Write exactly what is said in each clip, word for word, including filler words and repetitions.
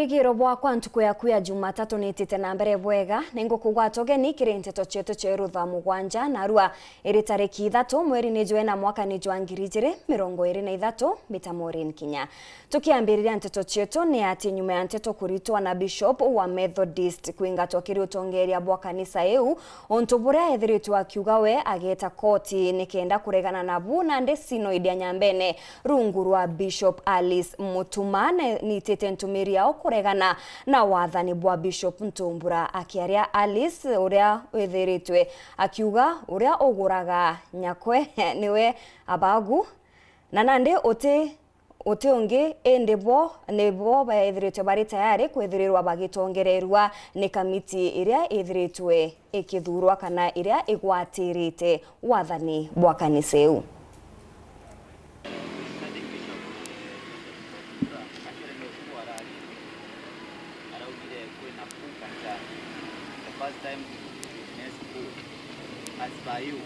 Wigiro bwakwa ntuku yaku ya Jumatatu nitite na mbere bwega, ningukugwata ugeni kiri nteto cietu cia Rutha mugwanja, narua iri tariki ithatu, mweri ni jwena, mwaka ni jwa ngiri ijiri mirongo iri na ithatu, mbita Maureen Kinya. Tukiambiriria nteto cietu, ni ati nyuma ya nteto kuritwa na Bishop wa Methodist kwingatwa kiri utongeria bwa kanisa iu, untu buria ethiritwe akiuga we ageeta koti nikenda kuregana nabu, nandi Synod ya Nyambene rungu rwa Bishop Alice Mutuma ne-, nitite ntumiri yao kuregana na wathani bwa Bishop Ntumbura. Akiaria Alice, uria withiritwe akiuga uria uguraga nyakwe niwe abagu, na nandi uti, uti ungi, indi bo nibo beethiritwe bari tayari kwithirirwa bagitongererua ni kamiti iria ithiritwe ikithuurwa kana iria igwatirite wathani bwa kanisa iu. Araugire kwina coup kanisa, the first time to witness coup. As per you,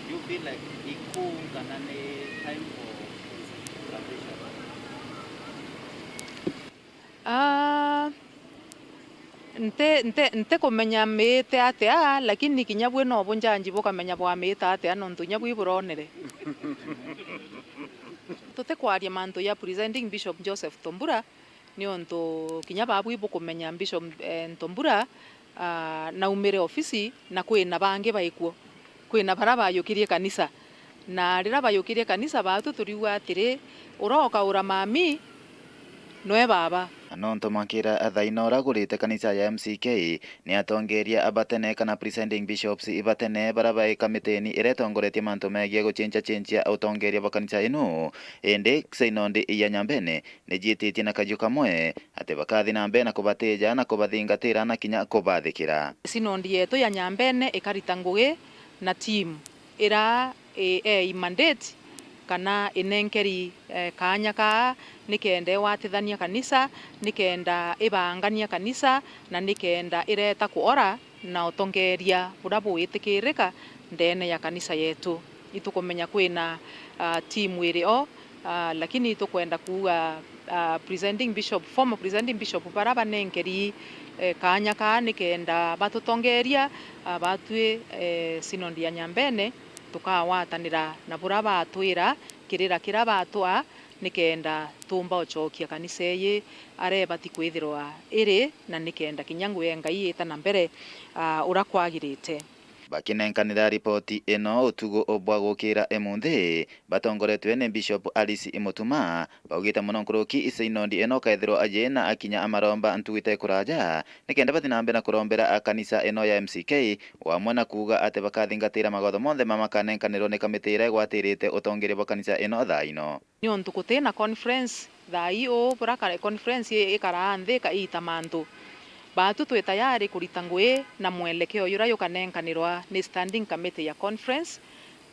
do you feel like ni coup kana ni time for celebration? Ah, nti, nti, ntikumenya miite atia, lakini kinya bwi no bunjanji bukamenya bwamiita atia, nontu kinya bwi buronere. Tutikwaria mantu ja Presiding Bishop Joseph Tombura, niuntu kinya babwi bukumenya Bishop, eh, Ntombura, ah, naumire ofisi, na kwina bangi baikuo. Kwina bara bayukirie kanisa. Na riria bayukirie kanisa, baatu turiuga atiri, uria ukaura mami, noe baba. Na nontu makira athaina uria agurite kanisa ya M C K, ni atongeria a batene kana presiding bishops ibatene bara bai kamitini iria itongoretie mantu megie guchencha-chenchia utongeria bwa kanisa ino. Indi Synod ya Nyambene nijiititie na kaju kamwe ati bakathi na mbere na kubatija na kubathingatira na kinya kubathikira. Synod yetu ya Nyambene ikarita ngugi na team ira i, ei mandate kana inenkeri, eh, kaanya kaa nikenda iwatithania kanisa, nikenda ibangania kanisa, na nikenda ireta kuora na utongeria buria bwitikirika ndene ya kanisa yetu. Itukumenya kwina, ah, team iri o, ah, lakini itukwenda kuuga, ah, presiding bishop, former presiding bishop bara banenkeri, eh, kaanya kaa nikenda batutongeria, ah, batwi, eh, Synod ya Nyambene, tukagwatanira na buria batwira, kirira kiria batwaa, nikenda tuumba ucokia kanisa iji aria ibati kwithirwa iri, na nikenda kinya ngugi ya Ngai iita na mbere, ah, uria kwagirite. Bakinenkanira ripoti ino utugo bwa gukira imunthi, batongoretwe ni Bishop Alice Imutuma, baugite mono nkuruki Synod ino kaithirwa aji na akinya amaromba ntugu itekuraja, nikenda bathi na mbere na kurombera a kanisa ino ya M C K, o amwe na kuuga ati bakathingatira mawatho monthe ma makanenkanirwa ni kamiti iria igwatirite utongeria bwa kanisa ino thaa ino. Niuntu guti na conference thaa ii uu, bura ka-, conference i-, ikaraa nthi ika-, iita mantu. Baatu twi tayari kurita ngugi na mwelekeo juria jukanenkanirwa ni standing committee ya conference,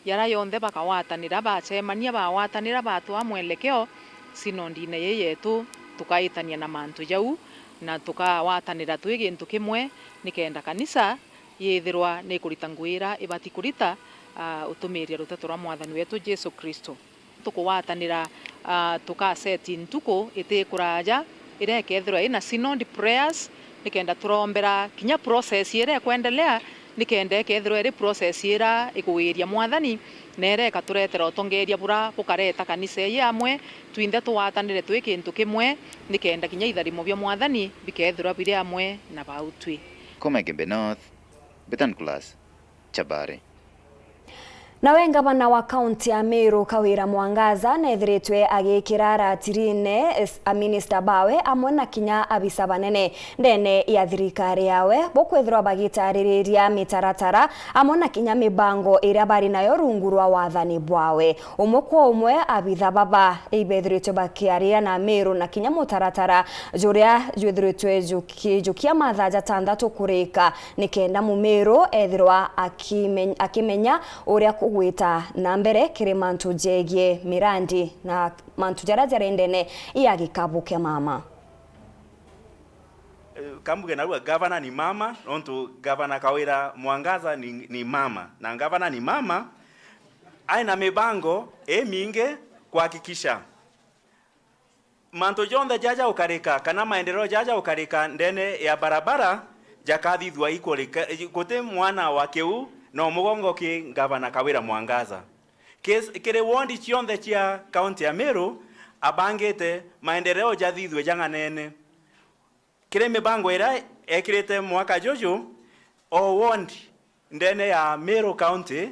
jaria jonthe bakagwatanira, bacemania, bagwatanira, batwaa mwelekeo, synodine ii yetu, tukaitania na mantu jau, na tukagwatanira twi gintu kimwe, nikenda kanisa yithirwa ni kurita ngugi iria ibati kurita, aa, utumiiria ruteto rwa Mwathani wetu Jesu Kristo. Tukugwatanira, aa, tukaseti ntuku iti kuraja, iria ikeethirwa ina synod prayers, nikenda turombera kinya process iria ikwendelea, nikenda ikeethirwa iri process iria ikugiiria Mwathani, na iria ikaturetera utongeeria buria bukareta kanisa iji amwe, twinthe tugwatanire twi kintu kimwe, nikenda kinya itharimo bia Mwathani bikeethirwa biri amwe na bau twi. Kuma Igembe North, Betan Class, Chabari. Nawe ngavana wa kaunti ya Meru, Kawira Mwangaza, neethiritwe agikira ratirine s-, aminista bawe amwe na kinya abisa banene ndene ya thirikari yawe, bukwithirwa bagitaririria mitaratara amwe na kinya mibango iria bari nayo rungu rwa wathani bwawe. Umwe kwa umwe, abitha baba ibeethiritwe bakiaria na Meru na kinya mutaratara juria jwithiritwe juki-, jukia mathaa jatanthatu kurika, nikenda Mumiru ethirwa akimen-, akimenya uria kugwita na mbere kiri mantu jegie mirandi na mantu jaria jari ndene ya gikabu kia mama. Eh, kambuge narua, gavana ni mama, nontu gavana Kawira Mwangaza ni, ni mama, na gavana ni mama, aina mibango imingi kuhakikisha Mantu jonthe jaja ukarika kana maendeleo jaja ukarika ndene ya barabara jakathithua ikurika, guti mwana wa kiu no mugongo ki Ngavana Kawira Mwangaza. Kis-, kiri wondi cionthe cia kaunti ya Meru abangite maendeleo jathithue jang'anene. Kiri mibango iria ekirite mwaka juju, o wondi ndene ya Meru County,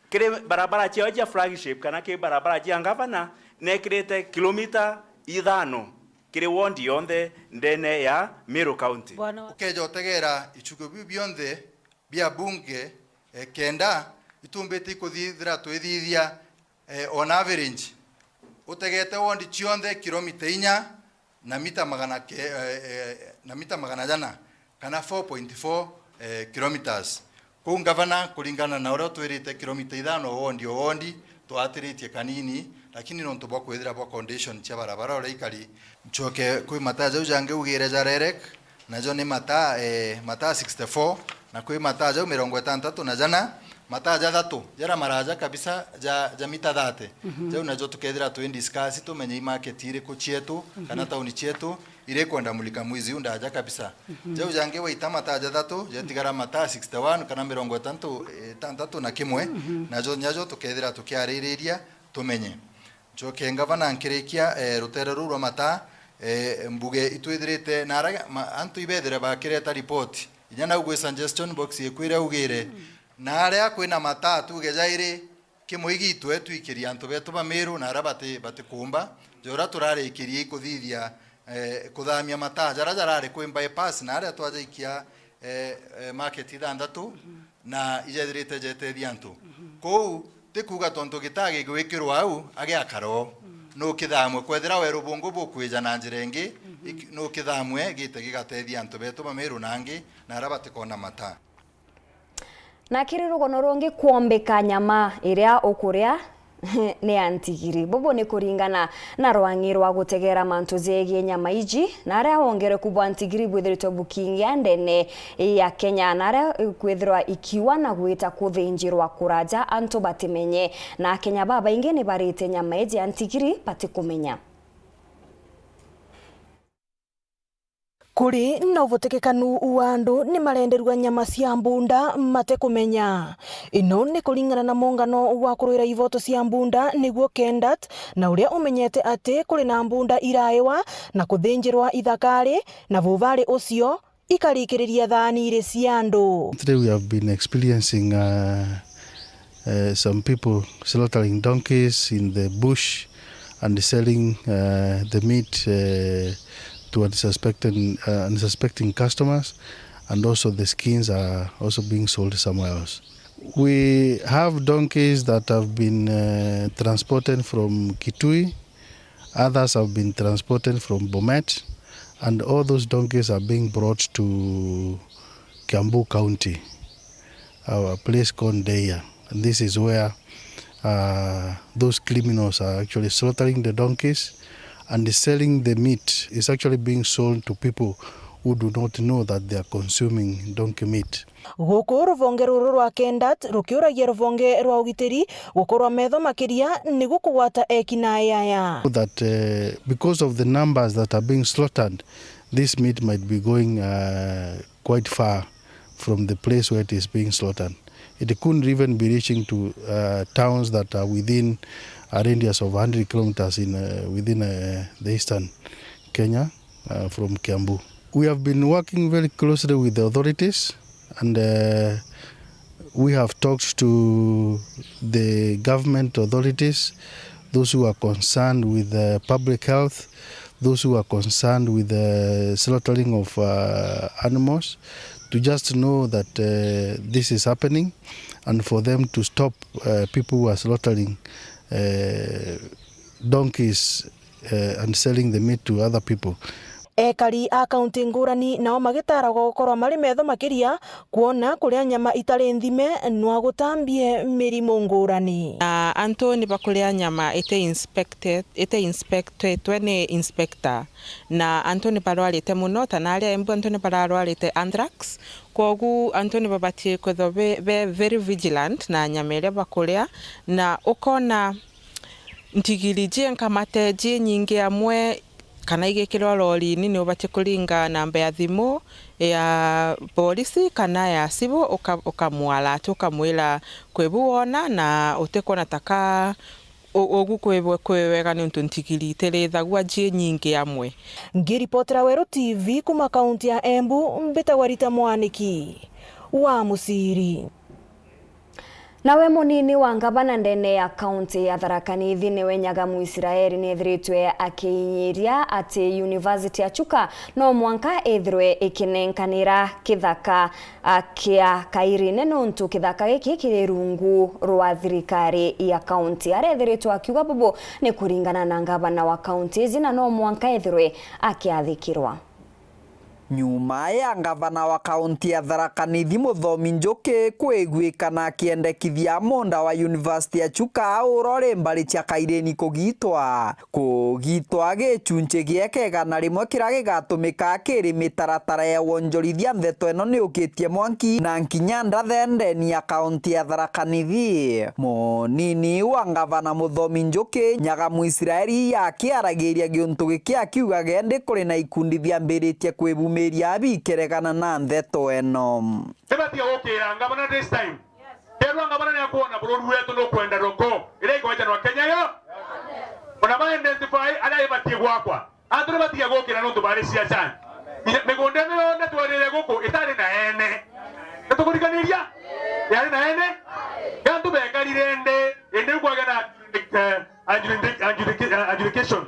kiri barabara ciao cia flagship kana kiri barabara cia ngavana, nekirite kilomita ithano kiri wondi yonthe ndene ya Meru County. Bwana wa- Ukeja utegera ichugo biu bionthe bia bunge, eh, kenda itumbite ikuthithira twithithia, eh, on average, utegete wondi cionthe kilomita inya na mita magana ke-, eh, eh, na mita magana jana, kana four point four, eh, kilometres. Kuu ngavana, kuringana na uria utwirite, kilomita ithano o wondi o wondi, twatiritie kanini, lakini nontu bwa kwithira bwa condition cia barabara uria ikari. Ncoke kwi mataa jau jangi ugire ja REREC, najo ni mataa, eh, mataa sixty-four, na kwi mataa jau mirongo itantatu na jana, mataa jathatu jaria maraja kabisa ja, ja mita thirty. Mhm. Jau najo tukethira twi discuss tumenye i market iriku cietu, mhm, kana tauni cietu irikwenda mulika mwizi u ndaja kabisa. Mhm. Jau jangi waita mataa jathatu, jetigara mataa sixty-one kana mirongo itantatu, itantatu na kimwe, mhm, najo, najo tukethira tukiaririria tumenye. Ncoke ngavana nkirikia, eh, rutere ruu rwa mataa, eh, mbuge itwithirite na ara ma-, antu ibethire bakireta report. Inya nau gwi suggestion box ikwire ugire. Mm. Na aria kwina mataa tuge jairi, kimwe igitwe twikirie antu betu ba Meru na aria bati, batikumba. Jora turarikirie ikuthithia, eh, kuthamia mataa jaria jarari kwi bypass na aria twajaikia, eh, eh, market ithanthatu. Mhm. Na ijethirite jetethia antu. Mhm. Kuu ti kuuga tontu gitaa gigwikirwa au agiakara o. Mm. Nukithamwe, kwethira we rubungu bukwija na njira ingi, mhm, iki-, nukithamwe gite gigatethia antu betu ba Meru na angi na aria batikona mataa. Na kiri rugono rungi kwombika nyama iria ukuria, ni ya ntigiri. Bubu ni kuringana na rwang'i rwa gutegera mantu jegie nyama iji, na aria wongereku bwa ntigiri bwithiritwe bukiingia ndene ya Kenya, na aria kwithirwa ikiwa na gwita kuthinjirwa kuraja antu batimenye, na Akenya babaingi ni barite nyama iji ya ntigiri batikumenya. Kuri na uvutikikanu wa andu ni marenderua nyama cia mbunda matekumenya. Ino ni kuringana na mungano wa kurwira ivoto cia mbunda niguo KENDAT, na uria umenyete ati kuri na mbunda iraewa na kuthinjirwa ithakari, na vuvari ucio ikarikiriria thaani iri cia andu. Today we have been experiencing, uh, uh, some people slaughtering donkeys in the bush and selling, uh, the meat, uh, to unsuspecting, uh, unsuspecting customers, and also the skins are also being sold somewhere else. We have donkeys that have been, uh, transported from Kitui, others have been transported from Bomet, and all those donkeys are being brought to Kiambu County, a place called Ndeia. And this is where, uh, those criminals are actually slaughtering the donkeys, and selling the meat is actually being sold to people who do not know that they are consuming donkey meat. Guku ruvonge ruru rwa KENDAT rukiuragia ruvonge rwa ugitiri gukorwa metho makiria niguo kugwata eki na ayaya. That, uh, because of the numbers that are being slaughtered, this meat might be going, uh, quite far from the place where it is being slaughtered. It couldn't even be reaching to, uh, towns that are within a radius of a hundred kilometers in, uh, within, uh, the eastern Kenya, uh, from Kiambu. We have been working very closely with the authorities, and, uh, we have talked to the government authorities, those who are concerned with, uh, public health, those who are concerned with the slaughtering of, uh, animals, to just know that, uh, this is happening, and for them to stop, uh, people who are slaughtering, uh, donkeys, uh, and selling the meat to other people. Ekari a kaunti ngurani nao magitaragwa gukorwa mari metho makiria kwona kuria nyama itari nthime nwa gutambie mirimu ngurani. Na antu ni bakuria nyama ite inspected, ite inspectetwe ni inspector. Na antu ni barwarite muno, ta na aria Embu antu ni bararwarite anthrax. Kwogu antu ni babatie kwithwa be, be very vigilant na nyama iria bakuria, na ukona Ntigiri ji nkamate ji nyingi amwe, kana igikirwa lorini, ni ubatie kuringa namba ya thimu ya polisi kana ya civil, uka-, ukamwalert, ukamwira kwi bu wona na utikwona ta ka u-, ugu kwi bwe-, kwi wega, niuntu ntigiri itirithagua ji nyingi amwe. Ngiripotera Weru T V kuma kaunti ya Embu, mbitagwa Rita Mwaniki wa Muciri. Nawe munini wa ngavana ndene ya kaunti ya Tharaka Nithi niwe Nyaga Muisraeli niethiritwe akiinyiria ati University ya Chuka no mwanka ithirwe ikinenkanira kithaka, a, kia Kairine nontu kithaka giki kiri rungu rwa thirikari ya kaunti. Arethiritwe akiuga bubu ni kuringana na ngavana wa kaunti iji na no mwanka ethirwe akiathikirwa. Nyuma ya ngavana wa kaunti ya Tharaka Nithi Muthomi Njuki kwiguikana akiendekithia munda wa University ya Chuka uria uri mbari cia Kaireni kugitwa, kugitwa gichunchi gieke igana rimwe kiria gigatumika kiri mitaratara ya wonjorithia ntheto ino niukitie mwanki na nkinya ndathe ndeni ya kaunti ya Tharaka Nithi. Munini wa ngavana Muthomi Njuki, Nyaga Muisraeli akiaragiria giuntu giki akiugaga indi kuri na ikundi biambiritie kwibumiria bikeregana na ntheto ino. Nibatige gukira ngavana this time. Kethirwa ngavana niakwona bururi wetu nukwenda roko, iria igwejanwa Kenya yo. Ona ba identify aria ibatie gwakwa. Antu nibatige gukira nontu bari siasani. Migunda ino yonthe twerire guku itari na ene. Nitukurikaniria? Yari na ene? Antu bekarire ndi, indi riu kwagea na, eh, adjudic-, adjudic-, eh, adjudication.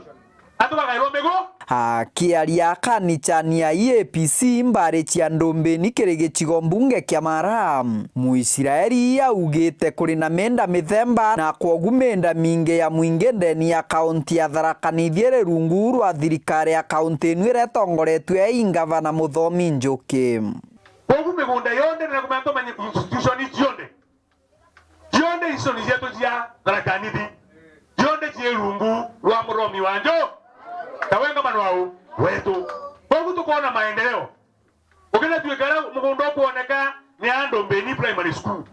Antu bagairwa migu? Akiaria kanichani ya E A P C mbari cia Ndumbini kiri gicigo mbunge kia Mara, Muisraeli augite kuri na mienda mithemba na kwogu mienda mingi ya mwingi ndeni ya kaunti ya Tharaka Nithi iri rungu rwa thirikari ya kaunti inu iria itongoretue i ngavana Muthomi Njuki. Kwogu migunda yonthe ni na kumenya tumanye institution cionthe. Cionthe icio ni cietu cia Tharaka Nithi. Cionthe cii rungu rwa Muthomi wa Nju-, ta we ngavana wau wetu. Kwogu tukoona maendeleo. Ukinatuika aria mugunda ukwoneka ni andu Mbeni Primary School.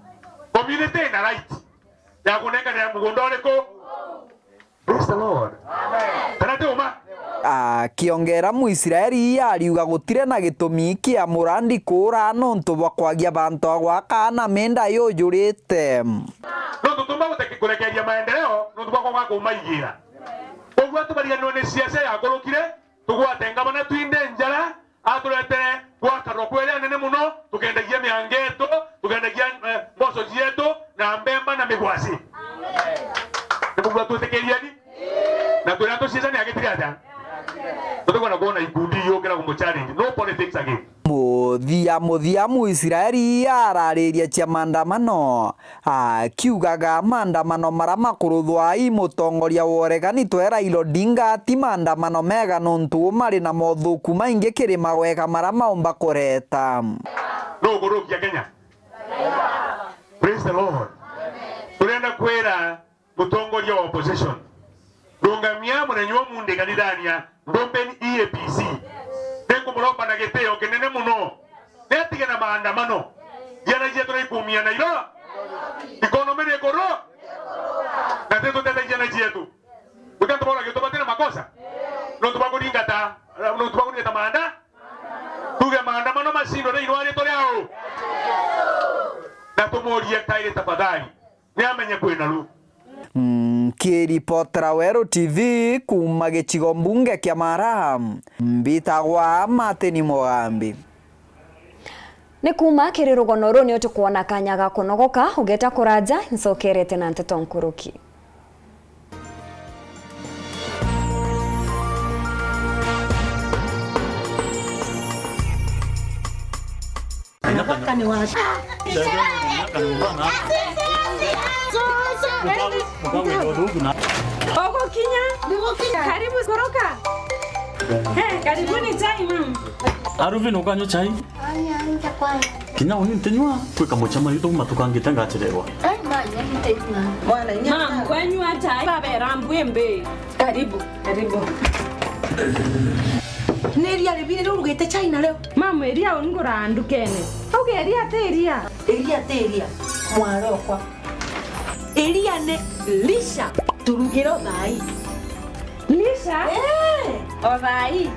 Community ina right ya kunenkanira mugunda uriku? Praise the Lord. Kana ti uma? Akiongera, Muisraeli ariuga gutire na gitumi kia murandi kuura nontu bwa kwagia bantu a gwaka na menda yujurite. Nontu tumba guteki-, kurekeria maendeleo, nontu bwa kwaga kumaigira. Koguo tubariganirwe ni siasa yakurukire, tugwate ngavana twinde njara, aturetere gwakarwa kweria nene muno, tukendagia mianga yetu, tukendagia, eh, mboco cietu, na mbemba na migwasi. Ni kuuga twitikirieni? Na twira tuciecani agitire atia? Tutigwa na kwona ikundi yukira kumu challenge. No politics again. Muthia, muthia, Muisraeli arariria cia maandamano, akiugaga maandamano mara makuruthwa i mutongoria wa uregani twe Raila Odinga ti maandamano mega nontu mari na mothuku maingi kiri mawega mara maumba kureta. No kurukia Kenya. Praise the Lord. Turenda kwira mutongoria wa opposition, rungamia muthenya umunthi kanithania Ndumbeni E A P C. Nikumuromba na gitio kinene muno. Niatige na maandamano. Ciana cietu ni ikumia Nairobi. Economy ni ikuru. Na titutetherie ciana cietu. Guti antu bauragitwe bati na makosa. Nontu bwa kuringata, nontu bwa kuringata maanda. Tuge maandamano macindwe thiini wa ritwa ria u? Na tumurie kairi tafadhali. Niamenye kwina ru. Nkiripotera Weru T V kuuma gicigo mbunge kia Mara, mbitagwa Martin Mugambi. Ni kuuma kiri rugono ruu nio tukwona kanya ga kunogoka, ugeta kuraja, ncokerete na nteto nkuruki. Ugukinya? Karibu, koroka. Eh, karibuni chai, ma'am. Aruvin, ukanywa chai? Kinya uni ntinywa, kwi kamucemanio tuuma tukangite ngacererwa. Ma'am, kwenywa chai, babera mbwimbi. Karibu, karibu. Ni iria ribiri riu rugite chai nario? Ma'am, iria unguraga ndukene. Auge iria ti iria. Iria ti iria, mwarokwa. Iria ni lisha. Turugire o thaa ii. Lisha? Eh. O thaa ii.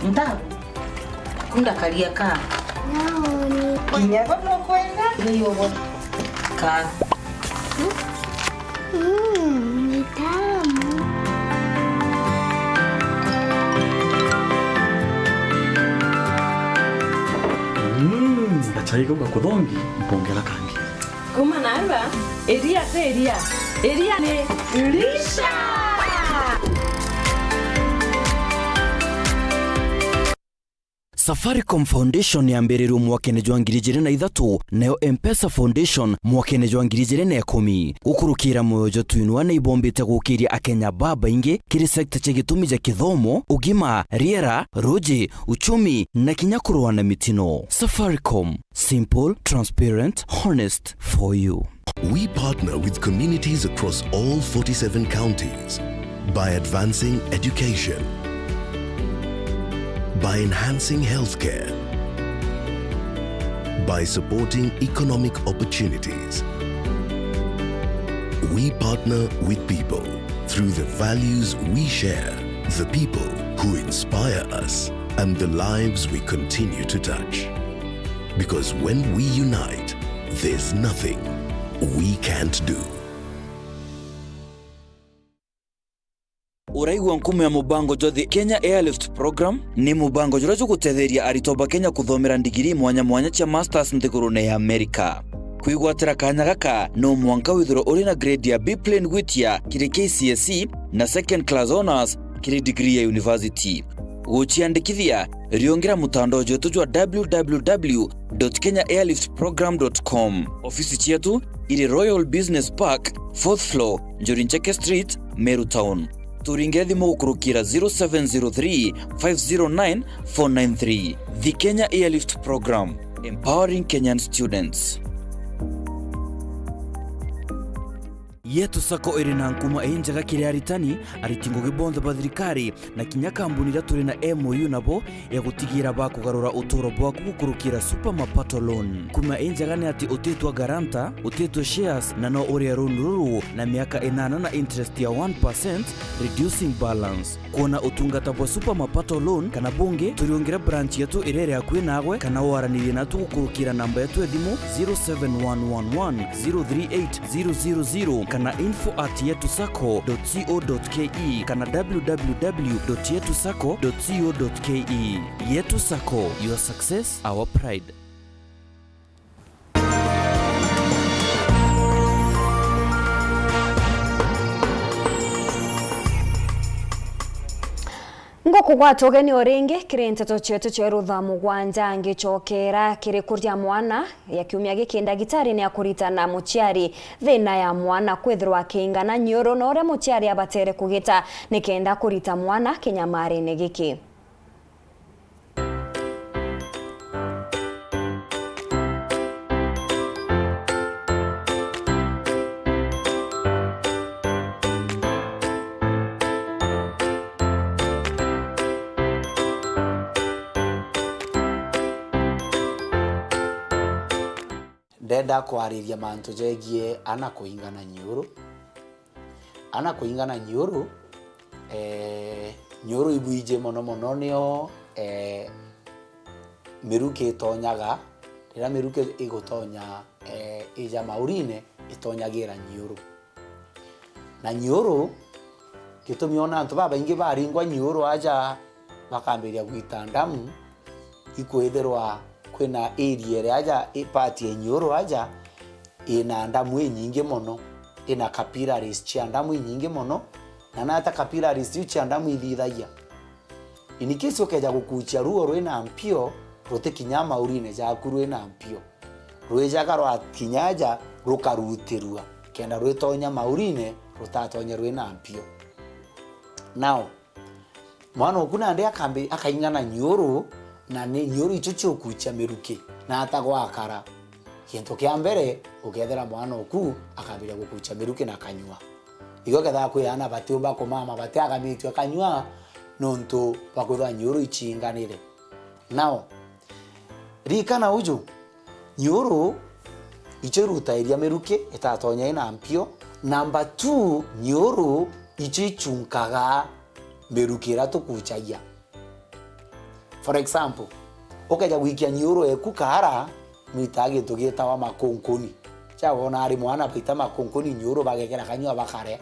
Ntabu. Kunda karia ka. Naoni. Kinya bo nukwenda? Ni ugo. Ka. Mm, ni tamu. Mm, gachai kau gakuthongi, mpongera kangi. Kuma narua, iria ti iria. Iria ni Lisha! Safaricom Foundation yambiririrwe mwakene jwa ngiri ijiri na ithatu, nayo M-Pesa Foundation mwakene jwa ngiri ijiri na ikumi. Gukurukira mwoyo jwa Twinua ni ibombite gukiria Akenya babaingi kiri sekta cia gitumi ja kithomo, ugima, riera, ruji, uchumi, na kinya kurua na mitino. Safaricom, simple, transparent, honest for you. We partner with communities across all forty-seven counties by advancing education, by enhancing healthcare, by supporting economic opportunities. We partner with people through the values we share, the people who inspire us, and the lives we continue to touch. Because when we unite, there's nothing we can't do. Uraigua nkumo ya mubango jwa The Kenya Airlift Program? Ni mubango juria jugutetheria aritwa ba Kenya kuthomera ndigiri mwanya mwanya cia masters nthigurune ya America. Kwigwatira kanya gaka, no mwanka withirwe uri na grade ya B plain gwitia kiri K C S E na second class honours kiri degree ya university. Guciandikithia, riungira mutandao jwetu jwa w w w dot kenya airlift program dot com. Ofisi cietu iri Royal Business Park, fourth floor, Njuri Ncheke Street, Meru Town. Turingire thimu gukurukira zero seven zero three, five zero nine, four nine three. The Kenya Airlift Program, empowering Kenyan students. Yetu Sacco iri na nkuma injega kiri aritani, ariti ngugi bonthe ba thirikari, na kinya kambuni iria turi na M O U nabo ya gutigira bakugarura uturo bwaku gukurukira Super Mapato Loan. Nkuma injega ni ati utitwa guarantor, utitwa shares, na no urie loan ruru na miaka inana na interest ya one percent, reducing balance. Kwona utungata bwa Super Mapato Loan kana bungi, turiungire branch yetu iria iri akui naagwe, kana waranirie natu gukurukira namba yetu ya thimu zero seven one one one zero three eight zero zero zero kana info at yetu sacco dot co dot ke kana w w w dot yetu sacco dot co dot ke. Yetu Sacco, your success, our pride. Ngukugwata ugeni o ringi kiri nteto cietu cia rutha mugwanja, ngicokera kiri kuria mwana ya kiumia giki. Ndagitari ni akuritana muciari thina ya mwana kwithirwa akiingana nyiuru na uria muciari abatere kugita nikenda kurita mwana kinyamarine giki. Ndenda kwariria mantu jegie ana kuingana nyiuru. Ana kuingana nyiuru, eh, nyiuru ibwiji mono mono nio, eh, miruki itonyaga, riria miruki igutonya, eh, ija maurine, itonyagira nyiuru. Na nyiuru, gitumi ona antu babaingi baringwa nyiuru aja bakambiria gwita ndamu, ikwithirwa kwina area iria aja i part ya nyiuru aja ina ndamu inyingi mono, ina capillaries cia ndamu inyingi mono, na nata capillaries iu cia ndamu ithithagia. In case ukeja gukuchia ruo rwina mpio, rutikinya maurine jaku rwina mpio. Rwijaga rwakinya aja rukarutirua, kenda rwitonya maurine rutatonye rwina mpio. Now, mwana oku nandi akambi-, akaing'ana nyiuru, na ni nyiuru icio ciukuchia miruki, na atagwakara. Gintu kia mbere, ukethira mwana oku akambiria gukuchia miruki na kanyua. Igo kethaa kwi aana batiumba kumama batiagamitue kanyua, nontu bwa kwithirwa nyiuru icinganire. Now, ririkana uju, nyiuru icio irutairia miruki itatonya ina mpio, Number two, nyiuru icio ichunkaga miruki iria tukuchagia. For example, ukeja gwikia nyiuru eku kaara, nwitaga gintu gitawa makunkuni. Cha wona ari mwana baita makunkuni nyiuru bagekera kanyua bakare.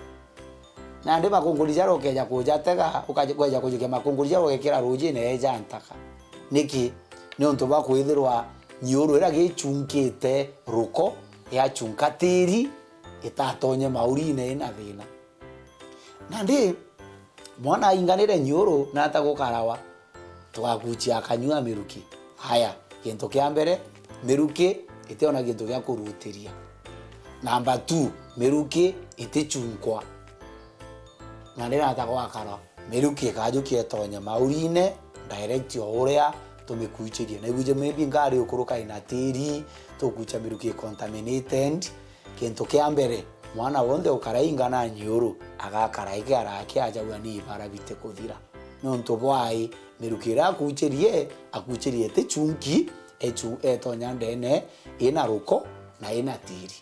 Nandi makunkuni jaria ukeja kujatega, ukaja, ukeja kujukia makunkuni jaria ugekira rujine eja ntaka. Niki? Niuntu bwa kwithirwa nyiuru iria gichunkite ruko, yachunka tiri, itatonye maurine ina thina. Nandi, mwana ainganire nyiuru nata gukarawa, tugakuchia akanyua miruki. Haya, gintu kia mbere, miruki itiona gintu gia kurutiria. Number two, miruki itichunkwa. Nandi nata gwakara, miruki ikajukia itonye maurine, direct o uria tumikuchirie. Naiguje maybe ngari ukuruka ina tiri, tukucha miruki contaminated. Gintu kia mbere, mwana wonthe ukarainga na nyiuru, agakara ikiara akiajaua ni ibara bitikuthira. Niuntu bwai, miruki iria akuchirie, akuchirie itichunki, echu-, etonya ndene, ina ruko na ina tiri.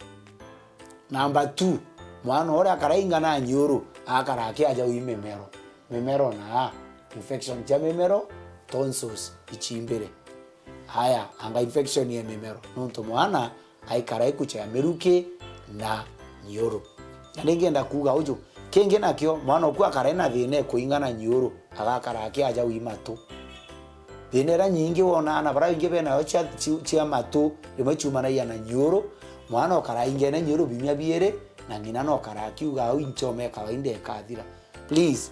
Number two, mwana uria akarainga na nyiuru, akara akiajaua i mimero. Mimero na infection cia mimero, tonsils, ichimbire. Aya, anga infection ya mimero, niuntu mwana aikara ikucha ya miruki na nyiuru. Na ringi enda kuuga uju, kingi nakio, mwana uku akara ena thina e kuinga na nyiuru, agakara akiajaua i matu. Thina iria nyingi wona ana baria baingi benayo cia, cia, cia matu, rimwe ciumanagia na nyiuru, mwana ukara aingene nyiuru biumia biiri, na ng'ina no kara akiuga au inchoma ya kawaida ikathira. Please,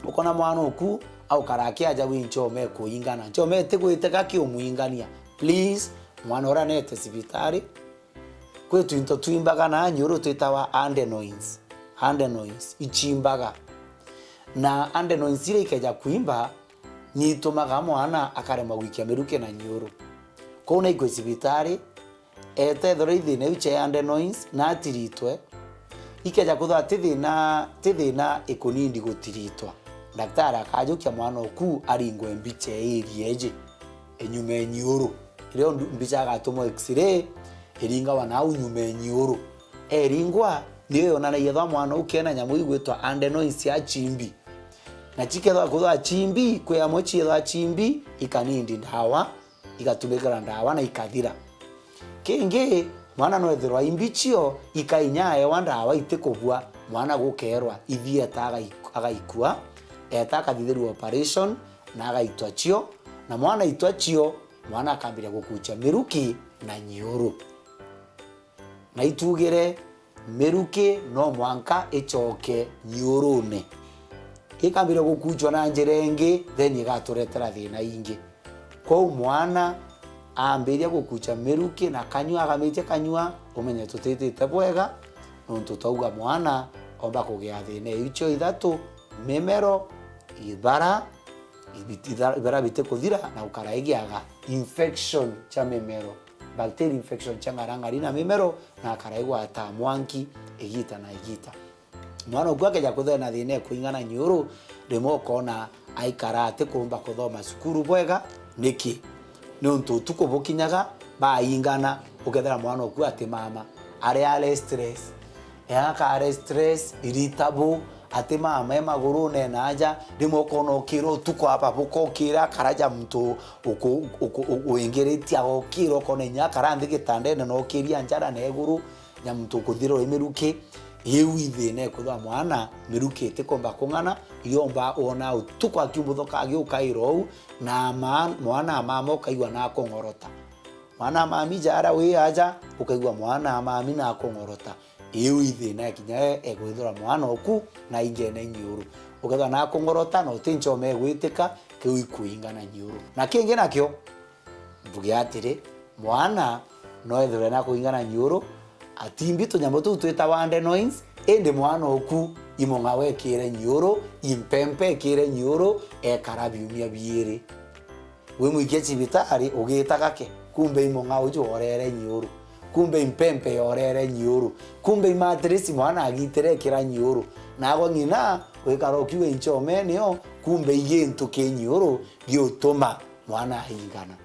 ukona mwana uku aukara akiajaua inchoma ikuingana, nchoma itigwiteka kiumuingania, please, mwana uria nete cibitari. Kwi twinto twimbaga na nyiuru twitawa adenoids. Adenoids ichimbaga. Na adenoids iria ikeja kuimba, ni itumaga mwana akaremwa gwikia miruki na nyiuru. Kwou naikwe cibitari, etethirwa i thina iu cia adenoids na atiritwe, ikeja kwithirwa ti thina, ti thina ikunindi gutiritwa, daktari akajukia mwana uku aringwe mbicha ii iji, inyuma e nyiuru. Irio ndu-, mbicha agatumwa x-ray, iringagwa nau nyuma e nyiuru. Eringwa, niyo yonanagia ethwa mwana uu kena nyamu igwitwa adenoids cia chimbi. Na chikethwa kwithwa chimbi, kwi amwe chiethwa chimbi, ikanindi ndawa, igatumikira ndawa na ikathira. Kingi, mwana no ethirwa imbi cio ikainya aewa ndawa itikubua, mwana gukeerwa ithieta agaiku-, agaikua, eeta akathithirua operation na agaitwa cio, na mwana aitwa cio, mwana akambiria gukucha miruki na nyiuru. Na itugire, miruki no mwanka ichoke nyiurune. Ikambiria gukuchwa na njira ingi, then igaturetera thina ingi. Kwou mwana ambiria gukucha miruki na kanyua, agamitia kanyua, umenye tutitite bwega, nontu twauga mwana omba kugia thina iu cio ithatu, mimero, ibara, ibit-, itha-, ibara bitikuthira na gukara igiaga infection cia mimero, bacteria infection cia ng'arang'ari na mimero, na akara igwata mwanki igita na igita. Mwana uku akeja kuthena thina e kuingana nyiuru, rimwe ukona aikara atikumba kuthoma cukuru bwega. Niki? Niuntu utuku bukinyaga, baingana, ukethira mwana uku atimama, ari a restless. Eaka ari stress, irritable, atimama e magurune na aja, rimwe ukona ukira utuku aba bukokira, akaraja muntu uku-, uku-, u-, wingiritie agokira, ukona inya akara nthi gitandene na ukiria njara na iguru, na muntu ukuthirwa i miruki. Iu i thina ikwithwa mwana, miruki itikomba kung'ana, yomba wona utuku akiumbuthuka agiukaira uu, na ama-, mwana amama ukaigua na akung'orota. Mwana amami jara wi aja, ukaigua mwana amami na akung'orota. Iu i thina ikinya e-, egwithirwa mwana oku na ingene nyiuru. Ukethwa na akung'orota na uti nchoma igwitika, kiu ikuingana nyiuru. Na kingi nakio, mbuge atiri, mwana no ethirwe na kuingana nyiuru, atimbi tunyamu tuu twitawa adenoids, indi mwana oku imung'ao ekire nyiuru, impempe ekire nyiuru, ekara biumia biiri. Wimwikia cibitari, ugita gake, kumbe imung'ao uju orere nyiuru, kumbe impempe yorere nyiuru, kumbe imatresi mwana agitire ekira nyiuru, nagwe ng'ina wikara ukiuga inchomene yo, kumbe igintu ki nyiuru giutuma mwana aingana.